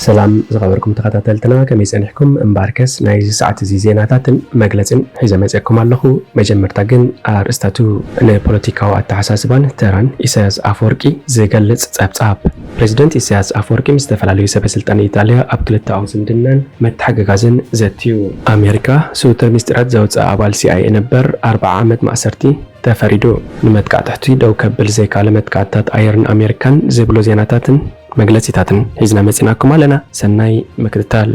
ሰላም ዝኸበርኩም ተኸታተልትና፣ ከመይ ጸኒሕኩም? እምበኣርከስ ናይዚ ሰዓት እዚ ዜናታትን መግለጽን ሒዘ መጺአኩም ኣለኹ። መጀመርታ ግን ኣርእስታቱ። ንፖለቲካዊ ኣተሓሳስባን ተራን ኢሳያስ ኣፈወርቂ ዝገልጽ ጸብጻብ። ፕሬዚደንት ኢሳያስ ኣፈወርቂ ምስ ዝተፈላለዩ ሰበ ስልጣን ኢጣልያ ኣብ ክልተኣዊ ዝምድናን መተሓገጋዝን ዘትዩ። ኣሜሪካ ስውር ሚስጢራት ዘውፅኣ ኣባል ሲኣይኤ ነበር ኣርብዓ ዓመት ማእሰርቲ ተፈሪዱ። ንመጥቃዕቲ ሕቱይ ደው ከብል ዘይከኣለ መጥቃዕትታት ኣየርን ኣሜሪካን ዝብሉ ዜናታትን መግለጺታትን ሒዝና መጺናኩም ኣለና። ሰናይ ምክትታል።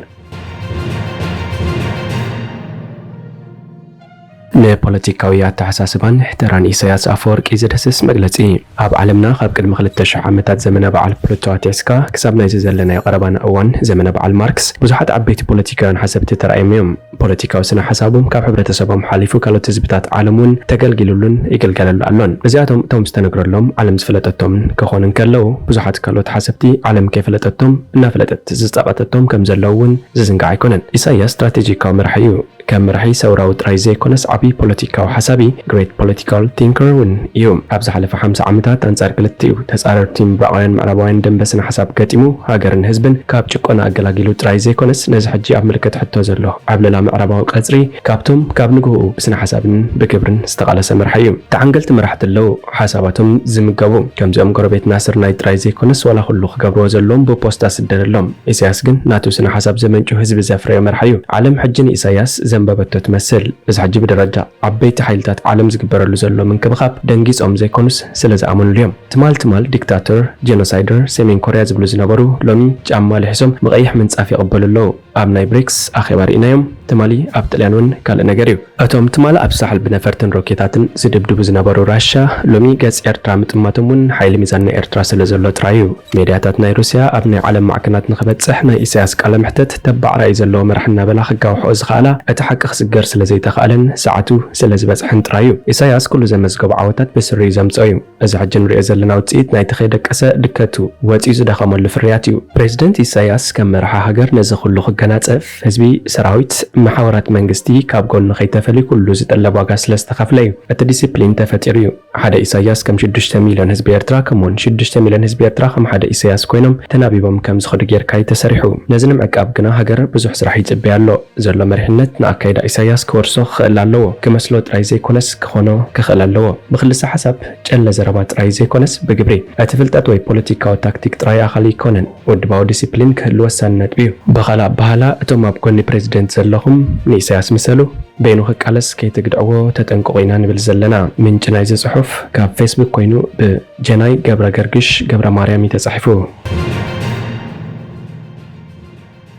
ንፖለቲካዊ ኣተሓሳስባን ተራን ኢሳያስ ኣፈወርቂ ዝድህስስ መግለጺ። ኣብ ዓለምና ካብ ቅድሚ ክልተ ሽሕ ዓመታት ዘመነ በዓል ፕሉቶ ኣትሒዝካ ክሳብ ናይዚ ዘለናዮ ቀረባና እዋን ዘመነ በዓል ማርክስ ብዙሓት ዓበይቲ ፖለቲካውያን ሓሰብቲ ተራእዮም እዮም። ፖለቲካዊ ስነ ሓሳቦም ካብ ሕብረተሰቦም ሓሊፉ ካልኦት ህዝብታት ዓለም እውን ተገልጊሉሉን ይግልገለሉ ኣሎን። እዚኣቶም እቶም ዝተነግረሎም ዓለም ዝፈለጠቶምን ክኾኑ እንከለዉ፣ ብዙሓት ካልኦት ሓሰብቲ ዓለም ከይፈለጠቶም እናፈለጠት ዝጸቐጠቶም ከም ዘለዉ እውን ዝዝንጋዕ ኣይኮነን። ኢሳያስ ስትራቴጂካዊ መራሒ እዩ። ከም መራሒ ሰውራዊ ጥራይ ዘይኮነስ ዓቢ ፖለቲካዊ ሓሳቢ፣ ግሬት ፖለቲካል ቲንከር፣ እውን እዩ። ኣብ ዝሓለፈ ሓምሳ ዓመታት ኣንጻር ክልቲኡ ተጻረርቲ ምብራቓውያን ምዕራባውያን ደንበ ስነ ሓሳብ ገጢሙ ሃገርን ህዝብን ካብ ጭቆና ኣገላጊሉ ጥራይ ዘይኮነስ ነዚ ሕጂ ኣብ ምልክት ሕቶ ዘሎ ዓብለላ ምዕራባዊ ቀጽሪ ካብቶም ካብ ንግሆኡ ብስነ ሓሳብን ብግብርን ዝተቓለሰ መራሒ እዩ። ተዓንገልቲ መራሕቲ ኣለዉ ሓሳባቶም ዝምገቡ። ከምዚኦም ጎረቤት ናስር ናይ ጥራይ ዘይኮነስ ዋላ ኩሉ ክገብርዎ ዘለዎም ብፖስታ ስደደሎም። ኢሳያስ ግን ናቱ ስነ ሓሳብ ዘመንጩ ህዝቢ ዘፍረዮ መራሒ እዩ። ዓለም ሕጂ ንኢሳያስ ዘንበበቶ ትመስል። እዚ ሕጂ ብደረጃ ዓበይቲ ሓይልታት ዓለም ዝግበረሉ ዘሎ ምንክብኻብ ደንጊጾም ዘይኮኑስ ስለ ዝኣመኑሉ እዮም። ትማል ትማል ዲክታቶር፣ ጀኖሳይደር፣ ሰሜን ኮርያ ዝብሉ ዝነበሩ ሎሚ ጫማ ልሒሶም ብቐይሕ ምንጻፍ ይቕበሉ ኣለዉ። ኣብ ናይ ብሪክስ ኣኼባ ርኢናዮም። ትማሊ ኣብ ጥልያን እውን ካልእ ነገር እዩ። እቶም ትማል ኣብ ሳሕል ብነፈርትን ሮኬታትን ዝድብድቡ ዝነበሩ ራሻ ሎሚ ገጽ ኤርትራ ምጥማቶም እውን ሓይሊ ሚዛን ናይ ኤርትራ ስለ ዘሎ ጥራይ እዩ። ሜድያታት ናይ ሩስያ ኣብ ናይ ዓለም ማዕከናት ንኽበጽሕ ናይ ኢሳያስ ቃለ መሕተት ተባዕ ራእይ ዘለዎ መራሒ እናበላ ክጋውሕኦ ዝኸኣላ እቲ ሓቂ ክስገር ስለ ዘይተኻእለን ሰዓቱ ስለ ዝበጽሐን ጥራይ እዩ። ኢሳያስ ኩሉ ዘመዝገቦ ዓወታት ብስሩ እዩ ዘምጽኦ እዩ። እዚ ሕጂ ንሪኦ ዘለና ውጽኢት ናይቲ ከይደቀሰ ድከቱ ወጺኡ ዝደኸመሉ ፍርያት እዩ። ፕሬዚደንት ኢሳያስ ከም መራሒ ሃገር ነዚ ኩሉ ክገናጸፍ ህዝቢ፣ ሰራዊት፣ መሓውራት መንግስቲ ካብ ጎኑ ከይተፈልዩ ኩሉ ዝጥለብ ዋጋ ስለ ዝተኸፍለ እዩ። እቲ ዲሲፕሊን ተፈጢሩ እዩ። ሓደ ኢሳያስ ከም ሽዱሽተ ሚልዮን ህዝቢ ኤርትራ ከምኡውን ሽዱሽተ ሚልዮን ህዝቢ ኤርትራ ከም ሓደ ኢሳያስ ኮይኖም ተናቢቦም ከም ዝኸዱ ጌርካ እዩ ተሰሪሑ። ነዚ ንምዕቃብ ግና ሃገር ብዙሕ ስራሕ ይጽበያ ኣሎ። ዘሎ መሪሕነት ንኣካይዳ ኢሳያስ ክወርሶ ክኽእል ኣለዎ። ክመስሎ ጥራይ ዘይኮነስ ክኾኖ ክኽእል ኣለዎ። ብክልሰ ሓሳብ ጨለ ዘረባ ጥራይ ዘይኮነስ ብግብሪ። እቲ ፍልጠት ወይ ፖለቲካዊ ታክቲክ ጥራይ ኣኻሊ ኣይኮነን። ውድባዊ ዲሲፕሊን ክህሉ ወሳኒ ነጥቢ እዩ። ብኻልእ ኣበሃህላ እቶም ኣብ ጎኒ ፕሬዚደንት ዘለኹም ንኢሳያስ ምሰሉ። በይኑ ክቃለስ ከይትግድዕዎ ተጠንቀቑ ኢና ንብል ዘለና። ምንጪ ናይዚ ጽሑፍ ካብ ፌስቡክ ኮይኑ ብጀናይ ገብረ ገርግሽ ገብረ ማርያም እዩ ተጻሒፉ።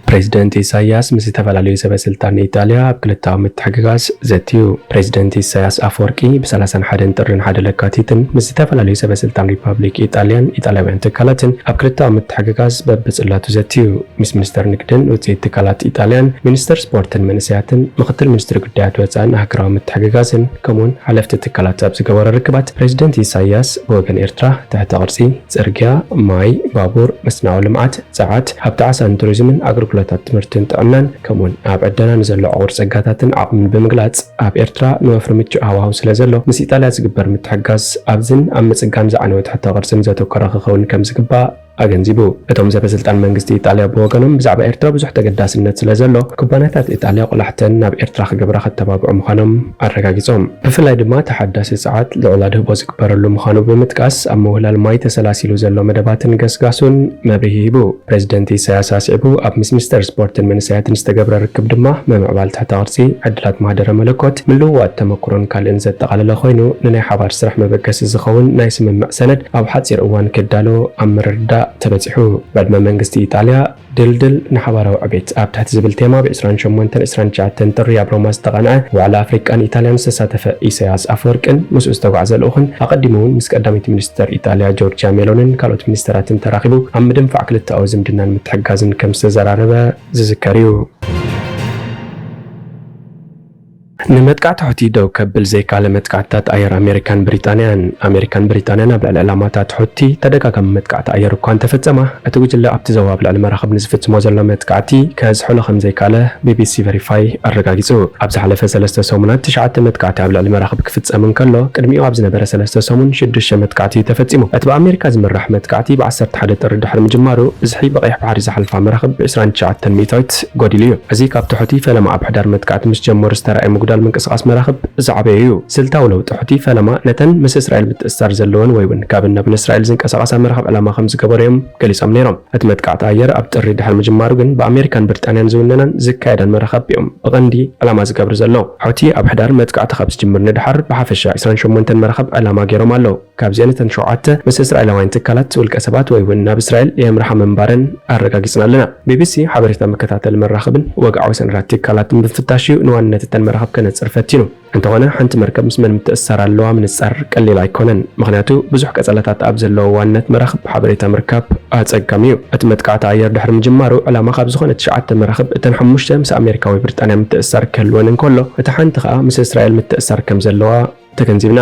ፕሬዚደንት ኢሳያስ ምስ ዝተፈላለዩ ሰበ ስልጣን ኢጣልያ ኣብ ክልተኣዊ ምትሕግጋዝ ዘትዩ። ፕሬዚደንት ኢሳያስ ኣፈወርቂ ብ ሰላሳን ሓደን ጥርን ሓደ ለካቲትን ምስ ዝተፈላለዩ ሰበ ስልጣን ሪፓብሊክ ኢጣልያን ኢጣልያውያን ትካላትን ኣብ ክልተኣዊ ምትሕግጋዝ በብጽላቱ ዘትዩ። ምስ ሚኒስተር ንግድን ውጽኢት ትካላት ኢጣልያን፣ ሚኒስተር ስፖርትን መንእሰያትን፣ ምኽትል ሚኒስትሪ ጉዳያት ወጻእን ሃገራዊ ምትሕግጋዝን፣ ከምኡውን ሓለፍቲ ትካላት ኣብ ዝገበሮ ርክባት፣ ፕሬዚደንት ኢሳያስ ብወገን ኤርትራ ትሕተ ቅርጺ፣ ጽርግያ፣ ማይ፣ ባቡር፣ መስናኦ ልምዓት፣ ጸዓት፣ ሃብቲ ዓሳን ቱሪዝምን ኣገልግሎታት ትምህርትን ጥዕናን፣ ከምኡውን ኣብ ዕደና ንዘሎ ዕቑር ጸጋታትን ዓቕምን ብምግላጽ፣ ኣብ ኤርትራ ንወፍሪ ምቹእ ሃዋህው ስለ ዘሎ፣ ምስ ኢጣልያ ዝግበር ምትሕግጋዝ ኣብዝን ኣብ ምጽጋን ዝዓነወ ትሕተ ቅርጽን ዘተኮረ ክኸውን ከም ዝግባእ ኣገንዚቡ። እቶም ሰበ ስልጣን መንግስቲ ኢጣልያ ብወገኖም፣ ብዛዕባ ኤርትራ ብዙሕ ተገዳስነት ስለ ዘሎ፣ ኩባንያታት ኢጣልያ ቆላሕተን ናብ ኤርትራ ክገብራ ከተባብዑ ምዃኖም ኣረጋጊጾም። ብፍላይ ድማ ተሓዳሲ ጸዓት ልዑል ኣድህቦ ዝግበረሉ ምዃኑ ብምጥቃስ፣ ኣብ ምውህላል ማይ ተሰላሲሉ ዘሎ መደባትን ገስጋሱን መብርሂ ሂቡ። ፕሬዚደንት ኢሳያስ ኣስዒቡ፣ ኣብ ምስ ሚኒስተር ስፖርትን መንእሰያትን ዝተገብረ ርክብ ድማ፣ ምምዕባል ትሕተ ቅርጺ፣ ዕድላት ማህደረ መለኮት፣ ምልውዋጥ ተመኩሮን ካልእን ዘጠቓለለ ኮይኑ፣ ንናይ ሓባር ስራሕ መበገሲ ዝኸውን ናይ ስምምዕ ሰነድ ኣብ ሓጺር እዋን ክዳሎ ኣብ ምርድዳእ ተበጺሑ። ብዕድመ መንግስቲ ኢጣልያ ድልድል ንሓባራዊ ዕቤት ኣብ ትሕቲ ዝብል ቴማ፣ ብ ዕስራን ሸሞንተን ዕስራን ትሽዓተን ጥሪ ኣብ ሮማ ዝተቓንዐ ዋዕላ ኣፍሪቃን ኢጣልያን ዝተሳተፈ ኢሳያስ ኣፈወርቅን ምስኡ ዝተጓዕዘ ልኡኽን፣ ኣቐዲሙ እውን ምስ ቀዳመይቲ ሚኒስተር ኢጣልያ ጆርጅያ ሜሎንን ካልኦት ሚኒስተራትን ተራኺቡ ኣብ ምድንፋዕ ክልተኣዊ ዝምድናን ምትሕግጋዝን ከም ዝተዘራረበ ዝዝከር እዩ። ንመጥቃዕቲ ሑቲ ደው ከብል ዘይከኣለ መጥቃዕትታት ኣየር ኣሜሪካን ብሪጣንያን። ኣሜሪካን ብሪጣንያን ኣብ ልዕሊ ዕላማታት ሑቲ ተደጋጋሚ መጥቃዕቲ ኣየር እኳ እንተፈጸማ፣ እቲ ጉጅለ ኣብቲ ዞባ ኣብ ልዕሊ መራኽብ ንዝፍጽሞ ዘሎ መጥቃዕቲ ከዝሕሎ ከም ዘይከኣለ ቢቢሲ ቨሪፋይ ኣረጋጊጹ። ኣብ ዝሓለፈ ሰለስተ ሰሙናት ትሽዓተ መጥቃዕቲ ኣብ ልዕሊ መራኽብ ክፍጸም እንከሎ፣ ቅድሚኡ ኣብ ዝነበረ ሰለስተ ሰሙን ሽዱሽተ መጥቃዕቲ እዩ ተፈጺሙ። እቲ ብኣሜሪካ ዝምራሕ መጥቃዕቲ ብ ዓሰርተ ሓደ ጥሪ ድሕሪ ምጅማሩ፣ ብዝሒ ብቐይሕ ባሕሪ ዝሓልፋ መራኽብ ብ ዕስራን ትሽዓተን ሚእታዊት ጎዲሉ እዩ። እዚ ካብቲ ሑቲ ፈለማ ኣብ ሕዳር መጥቃዕቲ ምስ ጀመሩ ዝተራእየ ምጉዳል ምንቅስቓስ መራኽብ ዝዓበየ እዩ። ስልታዊ ለውጢ ሑቲ ፈለማ ነተን ምስ እስራኤል ምትእስሳር ዘለወን ወይ እውን ካብን ናብን እስራኤል ዝንቀሳቐሳ መራኽብ ዕላማ ከም ዝገበሩ እዮም ገሊጾም ነይሮም። እቲ መጥቃዕቲ ኣየር ኣብ ጥሪ ድሕሪ ምጅማሩ ግን ብኣሜሪካን ብሪጣንያን ዝውነናን ዝካየዳን መራኽብ እዮም ብቐንዲ ዕላማ ዝገብሩ ዘለዉ። ሑቲ ኣብ ሕዳር መጥቃዕቲ ካብ ዝጅምር ንድሓር ብሓፈሻ ዕስራን ሸሞንተን መራኽብ ዕላማ ገይሮም ኣለዉ። ካብዚኣን እተን ሸውዓተ ምስ እስራኤላውያን ትካላት፣ ውልቀ ሰባት ወይ እውን ናብ እስራኤል የምርሓ ምንባረን ኣረጋጊጽና ኣለና። ቢቢሲ ሓበሬታ መከታተሊ መራኽብን ወግዓዊ ሰነዳት ትካላትን ብምፍታሽ እዩ ንዋንነት እተን መራኽብ ከነጽር ፈቲኑ። እንተኾነ ሓንቲ መርከብ ምስ መን ምትእስሳር ኣለዋ ምንጻር ቀሊል ኣይኮነን። ምኽንያቱ ብዙሕ ቀጸላታት ኣብ ዘለዎ ዋንነት መራኽብ ሓበሬታ ምርካብ ኣጸጋሚ እዩ። እቲ መጥቃዕቲ ኣየር ድሕሪ ምጅማሩ ዕላማ ካብ ዝኾነ ትሽዓተ መራኽብ እተን ሓሙሽተ ምስ ኣሜሪካ ወይ ብሪጣንያ ምትእስሳር ክህልወን እንከሎ፣ እታ ሓንቲ ከኣ ምስ እስራኤል ምትእስሳር ከም ዘለዋ ተገንዚብና።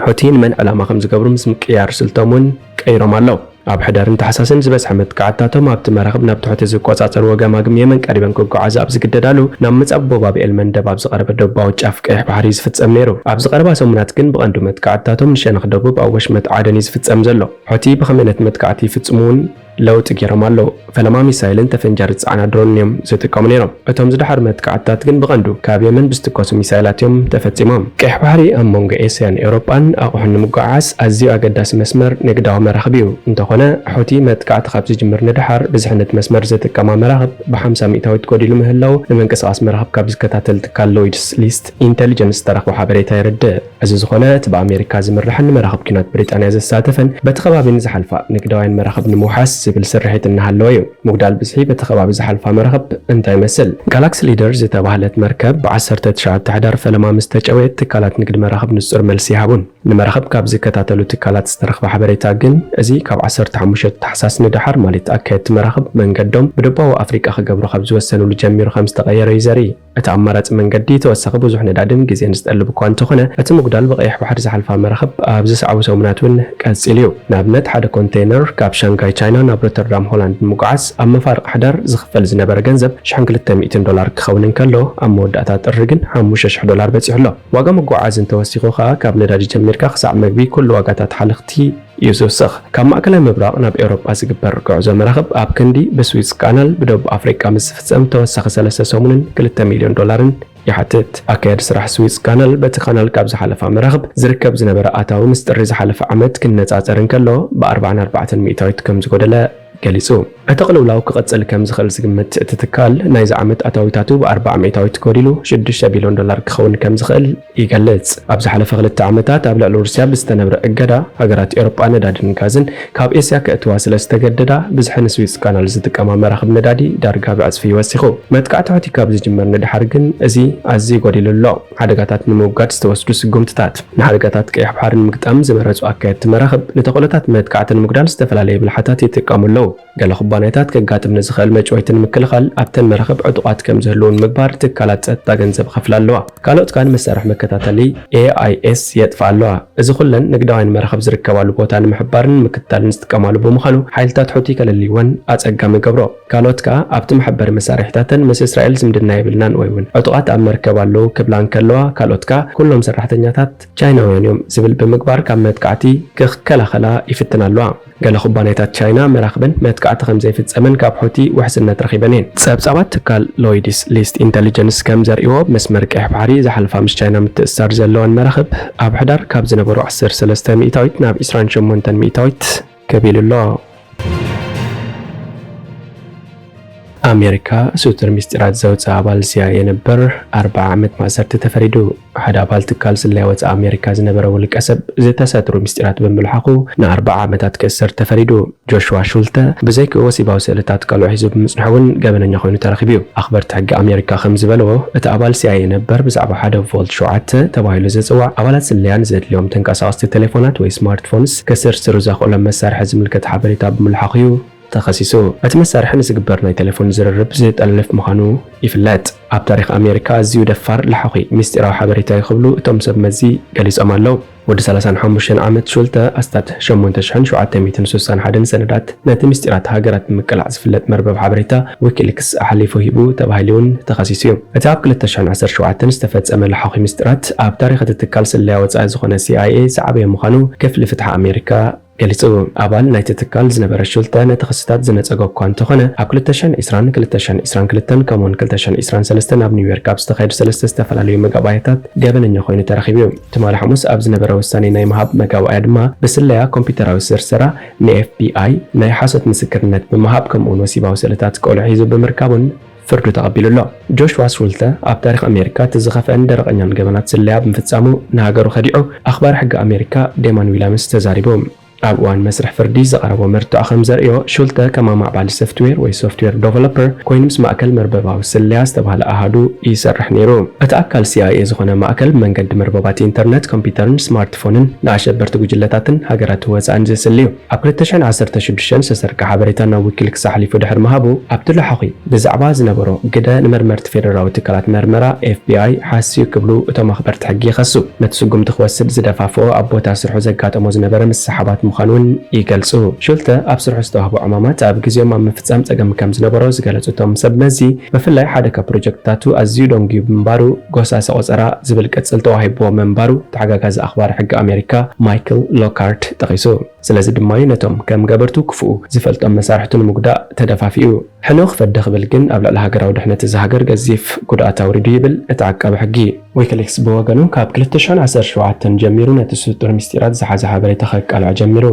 ሑቲ ንመን ዕላማ ከም ዝገብሩ ምስ ምቅያር ስልቶም እውን ቀይሮም ኣለዉ። ኣብ ሕዳርን ታሕሳስን ዝበዝሐ መጥቃዕትታቶም ኣብቲ መራኽብ ናብ ትሕቲ ዝቆጻጸርዎ ገማግም የመን ቀሪበን ክጓዓዛ ኣብ ዝግደዳሉ፣ ናብ ምጻብ ቦባብኤል መንደብ ኣብ ዝቐረበ ደቡባዊ ጫፍ ቀይሕ ባሕሪ እዩ ዝፍጸም ነይሩ። ኣብዚ ቀረባ ሰሙናት ግን ብቐንዱ መጥቃዕትታቶም ንሸነኽ ደቡብ ኣብ ወሽመጥ ዓደን እዩ ዝፍጸም ዘሎ። ሑቲ ብኸመይ ነቲ መጥቃዕቲ ይፍጽሙ እውን ለውጢ ገይሮም ኣለዉ። ፈለማ ሚሳይልን ተፈንጃሪ ዝጸዓና ድሮንን እዮም ዝጥቀሙ ነይሮም። እቶም ዝደሓሩ መጥቃዕትታት ግን ብቐንዱ ካብ የመን ብዝትኮሱ ሚሳይላት እዮም ተፈጺሞም። ቀይሕ ባሕሪ ኣብ መንጎ ኤስያን ኤውሮጳን ኣቑሑን ንምጉዕዓዝ ኣዝዩ ኣገዳሲ መስመር ንግዳዊ መራኽብ እዩ። እንተኾነ፣ ሑቲ መጥቃዕቲ ካብ ዝጅምር ንደሓር ብዝሒ ነቲ መስመር ዝጥቀማ መራኽብ ብሓምሳ ሚእታዊት ጎዲሉ ምህላዉ ንምንቅስቓስ መራኽብ ካብ ዝከታተል ትካል ሎይድስ ሊስት ኢንተሊጀንስ ዝተረኽበ ሓበሬታ የረድእ። እዚ ዝኾነ፣ እቲ ብኣሜሪካ ዝምርሕን ንመራኽብ ኲናት ብሪጣንያ ዘሳተፈን በቲ ከባቢ ንዝሓልፋ ንግዳውያን መራኽብ ንምውሓስ ዝብል ስርሒት እናሃለወ እዩ። ምጉዳል ብዝሒ በቲ ከባቢ ዝሓልፋ መራኽብ እንታይ ይመስል? ጋላክሲ ሊደር ዝተባህለት መርከብ ብ ዓሰርተ ትሽዓተ ሕዳር ፈለማ ምስ ተጨወየት ትካላት ንግዲ መራኽብ ንጹር መልሲ ይሃቡን። ንመራኽብ ካብ ዝከታተሉ ትካላት ዝተረኽበ ሓበሬታ ግን፣ እዚ ካብ ዓሰርተ ሓሙሽተ ታሕሳስ ንደሓር፣ ማለት ኣካየድቲ መራኽብ መንገዶም ብደቡባዊ ኣፍሪቃ ክገብሩ ካብ ዝወሰኑሉ ጀሚሩ ከም ዝተቐየረ እዩ ዘርኢ። እቲ ኣማራጺ መንገዲ ተወሳኺ ብዙሕ ነዳድን ግዜን ዝጠልብ እኳ እንተኾነ፣ እቲ ምጉዳል ብቐይሕ ባሕሪ ዝሓልፋ መራኽብ ኣብ ዝሰዕቡ ሰሙናት እውን ቀጺሉ እዩ። ንኣብነት፣ ሓደ ኮንቴይነር ካብ ሻንጋይ ቻይና ናብ ሮተርዳም ሆላንድ ንምጉዓዝ ኣብ መፋርቕ ሕዳር ዝኽፈል ዝነበረ ገንዘብ ሽሕን ክልተ ሚእትን ዶላር ክኸውን እንከሎ፣ ኣብ መወዳእታ ጥሪ ግን ሓሙሽተ ሽሕ ዶላር በጺሑ ኣሎ። ዋጋ መጓዓዚ እንተወሲኹ ከኣ፣ ካብ ነዳዲ ጀሚርካ ክሳዕ መግቢ፣ ኩሉ ዋጋታት ሓለኽቲ እዩ ዝውስኽ። ካብ ማእከላይ ምብራቕ ናብ ኤውሮጳ ዝግበር ጉዕዞ መራኽብ ኣብ ክንዲ ብስዊዝ ካናል ብደቡብ ኣፍሪቃ ምስ ዝፍጸም ተወሳኺ ሰለስተ ሰሙንን ክልተ ሚልዮን ዶላርን ይሓትት። ኣካያዲ ስራሕ ስዊዝ ካናል በቲ ካናል ካብ ዝሓለፋ መራኽብ ዝርከብ ዝነበረ ኣታዊ ምስ ጥሪ ዝሓለፈ ዓመት ክነጻጸር እንከሎ ብኣርባዓን ኣርባዕተን ሚእታዊት ከም ዝጎደለ ገሊጹ። እቲ ቅልውላው ክቕጽል ከም ዝኽእል ዝግምት እቲ ትካል፣ ናይዚ ዓመት ኣታዊታቱ ብኣርባዓ ሚእታዊት ጎዲሉ ሽዱሽተ ቢልዮን ዶላር ክኸውን ከም ዝኽእል ይገልጽ። ኣብ ዝሓለፈ ክልተ ዓመታት ኣብ ልዕሊ ሩስያ ብዝተነብረ እገዳ፣ ሃገራት ኤውሮጳ ነዳድን ጋዝን ካብ ኤስያ ከእትዋ ስለ ዝተገደዳ፣ ብዝሒ ንስዊዝ ካናል ዝጥቀማ መራኽብ ነዳዲ ዳርጋ ብዕጽፊ እዩ ወሲኹ። መጥቃዕቲ ሑቲ ካብ ዝጅመር ንድሓር ግን እዚ ኣዝዩ ጎዲሉ ኣሎ። ሓደጋታት ንምውጋድ ዝተወስዱ ስጉምትታት። ንሓደጋታት ቀይሕ ባሕሪ ንምግጣም ዝመረጹ ኣካየድቲ መራኽብ፣ ንተኽእሎታት መጥቃዕቲ ንምጉዳል ዝተፈላለየ ብልሓታት ይጥቀሙ ኣለዉ። ገለ ኩባንያታት ከጋጥም ንዝኽእል መጭወይቲ ንምክልኻል ኣብተን መራኽብ ዕጡቓት ከም ዝህልዉ ንምግባር ትካላት ጸጥታ ገንዘብ ይኸፍላ ኣለዋ። ካልኦት ከኣ ንመሳርሒ መከታተሊ ኤ ኣይ ኤስ የጥፍኣ ኣለዋ። እዚ ኩለን ንግዳውያን መራኽብ ዝርከባሉ ቦታ ንምሕባርን ንምክትታልን ዝጥቀማሉ ብምዃኑ፣ ሓይልታት ሑቲ ከለልይወን ኣጸጋሚ ይገብሮ። ካልኦት ከኣ ኣብቲ መሐበሪ መሳርሒታተን ምስ እስራኤል ዝምድና የብልናን ወይ እውን ዕጡቓት ኣብ መርከብ ኣለዉ ክብላ እንከለዋ፣ ካልኦት ከኣ ኩሎም ሰራሕተኛታት ቻይናውያን እዮም ዝብል ብምግባር ካብ መጥቃዕቲ ክከላኸላ ይፍትና ኣለዋ። ገለ ኩባንያታት ቻይና መራኽበን መጥቃዕቲ ከም ዘይፍጸመን ካብ ሑቲ ውሕስነት ረኺበን እየን። ጸብጻባት ትካል ሎይድስ ሊስት ኢንተሊጀንስ ከም ዘርእይዎ፣ ብመስመር ቀይሕ ባሕሪ ዝሓልፋ ምስ ቻይና ምትእስሳር ዘለወን መራኽብ ኣብ ሕዳር ካብ ዝነበሩ ዓሰርተ ሰለስተ ሚእታዊት ናብ ዕስራን ሸሞንተን ሚእታዊት ከቢሉ ኣሎ። ኣሜሪካ ስውር ምስጢራት ዘውጽእ ኣባል ሲኣይኤ ነበር ኣርብዓ ዓመት ማእሰርቲ ተፈሪዱ። ሓደ ኣባል ትካል ስለያ ወጻኢ ኣሜሪካ ዝነበረ ውልቀ ሰብ ዝተሰትሩ ምስጢራት ብምልሓኹ ንኣርብዓ ዓመታት ክእሰር ተፈሪዱ። ጆሽዋ ሹልተ ብዘይክኡ ወሲባዊ ስእልታት ቆልዑ ሒዙ ብምጽንሑ እውን ገበነኛ ኮይኑ ተረኺቡ እዩ። ኣኽበርቲ ሕጊ ኣሜሪካ ከም ዝበልዎ፣ እቲ ኣባል ሲኣይኤ ነበር ብዛዕባ ሓደ ቮልት ሸውዓተ ተባሂሉ ዝጽዋዕ ኣባላት ስለያ ንዘድልዮም ተንቀሳቐስቲ ቴሌፎናት ወይ ስማርትፎንስ ከስርስሩ ዘኽእሎም መሳርሒ ዝምልከት ሓበሬታ ብምልሓኹ እዩ ተኸሲሱ። እቲ መሳርሒ ንዝግበር ናይ ቴሌፎን ዝርርብ ዝጠልፍ ምዃኑ ይፍለጥ። ኣብ ታሪኽ ኣሜሪካ ኣዝዩ ደፋር ለሓኺ ምስጢራዊ ሓበሬታ እዩ ክብሉ እቶም ሰብ መዚ ገሊጾም ኣለዉ። ወዲ ሰላሳን ሓሙሽተን ዓመት ሹልተ ኣስታት ሸሞንተ ሽሕን ሸውዓተ ሚእትን ስሳን ሓደን ሰነዳት ነቲ ምስጢራት ሃገራት ብምቅላዕ ዝፍለጥ መርበብ ሓበሬታ ዊኪሊክስ ኣሕሊፉ ሂቡ ተባሂሉ እውን ተኸሲሱ እዩ። እቲ ኣብ ክልተ ሽሕን ዓሰርተ ሸውዓተን ዝተፈጸመ ለሓኺ ምስጢራት ኣብ ታሪኽ እቲ ትካል ስለያ ወጻኢ ዝኾነ ሲኣይኤ ዝዓበየ ምዃኑ ክፍሊ ፍትሒ ኣሜሪካ ገሊጹ። ኣባል ናይቲ ትካል ዝነበረ ሹልተ ነቲ ክስታት ዝነጸጎ እኳ እንተኾነ፣ ኣብ ክልተ ሽሕን ዕስራን፣ ክልተ ሽሕን ዕስራን ክልተን ከምኡውን ክልተ ሽሕን ዕስራን ሰለስተን ኣብ ኒውዮርክ ኣብ ዝተኻየዱ ሰለስተ ዝተፈላለዩ መጋባእያታት ገበነኛ ኮይኑ ተረኺቡ እዩ። ትማሊ ሓሙስ ኣብ ዝነበረ ውሳኔ ናይ ምሃብ መጋባእያ ድማ ብስለያ ኮምፒውተራዊ ስርሰራ ንኤፍቢኣይ ናይ ሓሶት ምስክርነት ብምሃብ ከምኡውን ወሲባዊ ስእልታት ቆልዑ ሒዙ ብምርካቡን ፍርዱ ተቐቢሉ ኣሎ። ጆሽዋ ሹልተ ኣብ ታሪኽ ኣሜሪካ እቲ ዝኸፍአን ደረቐኛን ገበናት ስለያ ብምፍጻሙ ንሃገሩ ከዲዑ ኣኽባሪ ሕጊ ኣሜሪካ ዴማን ዊላምስ ተዛሪቡ። ኣብ እዋን መስርሕ ፍርዲ ዝቐረቦ መርትዖ ከም ዘርእዮ፣ ሹልተ ከም ኣማዕባሊ ሶፍትዌር ወይ ሶፍትዌር ዶቨሎፐር ኮይኑ ምስ ማእከል መርበባዊ ስለያ ዝተባህለ ኣሃዱ ይሰርሕ ነይሩ። እቲ ኣካል ሲኣይኤ ዝኾነ ማእከል ብመንገዲ መርበባት ኢንተርነት፣ ኮምፒውተርን ስማርትፎንን ንኣሸበርቲ ጉጅለታትን ሃገራት ወጻእን ዝስሊ እዩ። ኣብ ክልተ ሽሕን ዓሰርተ ሽዱሽተን ዝተሰርቀ ሓበሬታ ናብ ዊኪሊክስ ኣሕሊፉ ድሕሪ ምሃቡ፣ ኣብቲ ለሓኺ ብዛዕባ ዝነበሮ ግደ ንመርመርቲ ፌደራላዊ ትካላት መርመራ፣ ኤፍቢኣይ፣ ሓስዩ ክብሉ እቶም ኣኽበርቲ ሕጊ ይኸሱ። ነቲ ስጉምቲ ክወስድ ዝደፋፍኦ ኣብ ቦታ ስርሑ ዘጋጠሞ ዝነበረ ምስሕሓባት ምዃኑ እውን ይገልጹ። ሹልተ ኣብ ስርሑ ዝተዋህቦ ዕማማት ኣብ ግዜኦም ኣብ ምፍጻም ጸገም ከም ዝነበሮ ዝገለጹ እቶም ሰብ መዚ፣ ብፍላይ ሓደ ካብ ፕሮጀክትታቱ ኣዝዩ ደንጉዩ ብምንባሩ፣ ጎሳሰ ቆጸራ ዝብል ቅጽል ተዋሂብዎ ምንባሩ ተሓጋጋዚ ኣኽባሪ ሕጊ ኣሜሪካ ማይክል ሎካርት ጠቒሱ። ስለዚ ድማ እዩ ነቶም ከም ገበርቱ ክፉኡ ዝፈልጦም መሳርሕቱ ንምጉዳእ ተደፋፊኡ። ሕነ ክፈዲ ክብል ግን ኣብ ልዕሊ ሃገራዊ ድሕነት እዛ ሃገር ገዚፍ ጉድኣት ኣውሪዱ ይብል እቲ ዓቃቢ ሕጊ። ዊኪሊክስ ብወገኑ ካብ ክልተ ሽሕን ዓሰርተ ሸውዓተን ጀሚሩ ነቲ ስጡር ምስጢራት ዝሓዘ ሓበሬታ ከቃልዕ ጀሚሩ።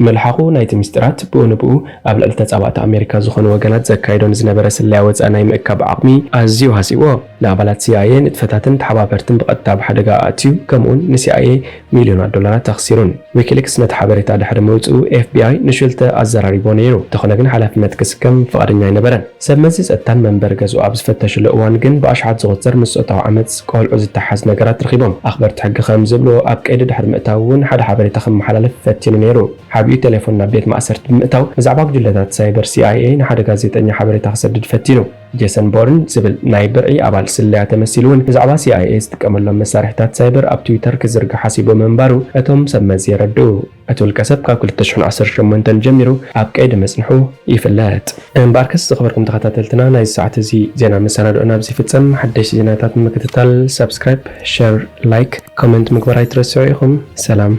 መልሓኹ ናይቲ ምስጢራት ብኡ ንብኡ ኣብ ልዕሊ ተጻባእቲ ኣሜሪካ ዝኾኑ ወገናት ዘካይዶ ንዝነበረ ስለያ ወጻኢ ናይ ምእካብ ዓቕሚ ኣዝዩ ሃሲዎ። ንኣባላት ሲኣይኤ ንጥፈታትን ተሓባበርትን ብቐጥታ ኣብ ሓደጋ ኣእትዩ፣ ከምኡውን ንሲኣይኤ ሚልዮናት ዶላራት ኣኽሲሩን። ዊኪሊክስ ነቲ ሓበሬታ ድሕሪ ምውጽኡ ኤፍቢኣይ ንሹልተ ኣዘራሪቦ ነይሩ፣ እንተኾነ ግን ሓላፍነት ክስከም ፍቓደኛ ኣይነበረን። ሰብ መዚ ጸጥታን መንበሪ ገዝኡ ኣብ ዝፈተሽሉ እዋን ግን ብኣሽሓት ዝቑጸር ምስ ጾታዊ ዓመጽ ቆልዑ ዝተሓሓዝ ነገራት ረኺቦም። ኣኽበርቲ ሕጊ ከም ዝብልዎ ኣብ ቀይዲ ድሕሪ ምእታዉ እውን ሓደ ሓበሬታ ክመሓላለፍ ፈቲኑ ነይሩ። ሓቢኡ ቴሌፎን ናብ ቤት ማእሰርቲ ብምእታው ብዛዕባ ጉጅለታት ሳይበር ሲኣይኤ ንሓደ ጋዜጠኛ ሓበሬታ ክሰድድ ፈቲኑ። ጄሰን ቦርን ዝብል ናይ ብርዒ ኣባል ስለያ ተመሲሉ እውን ብዛዕባ ሲኣይኤ ዝጥቀመሎም መሳርሒታት ሳይበር ኣብ ትዊተር ክዝርግሕ ሓሲቡ ምንባሩ እቶም ሰብ መዚ የረድኡ። እቲ ውልቀ ሰብ ካብ ክልተ ሽሕን ዓሰርተ ሸሞንተን ጀሚሩ ኣብ ቀይዲ ምጽንሑ ይፍለጥ። እምበኣርከስ ዝኸበርኩም ተኸታተልትና ናይዚ ሰዓት እዚ ዜና መሰናድኦና ኣብዚ ይፍጸም። ሓደሽቲ ዜናታት ንምክትታል ሳብስክራይብ፣ ሸር፣ ላይክ፣ ኮመንት ምግባር ኣይትረስዑ ኢኹም። ሰላም።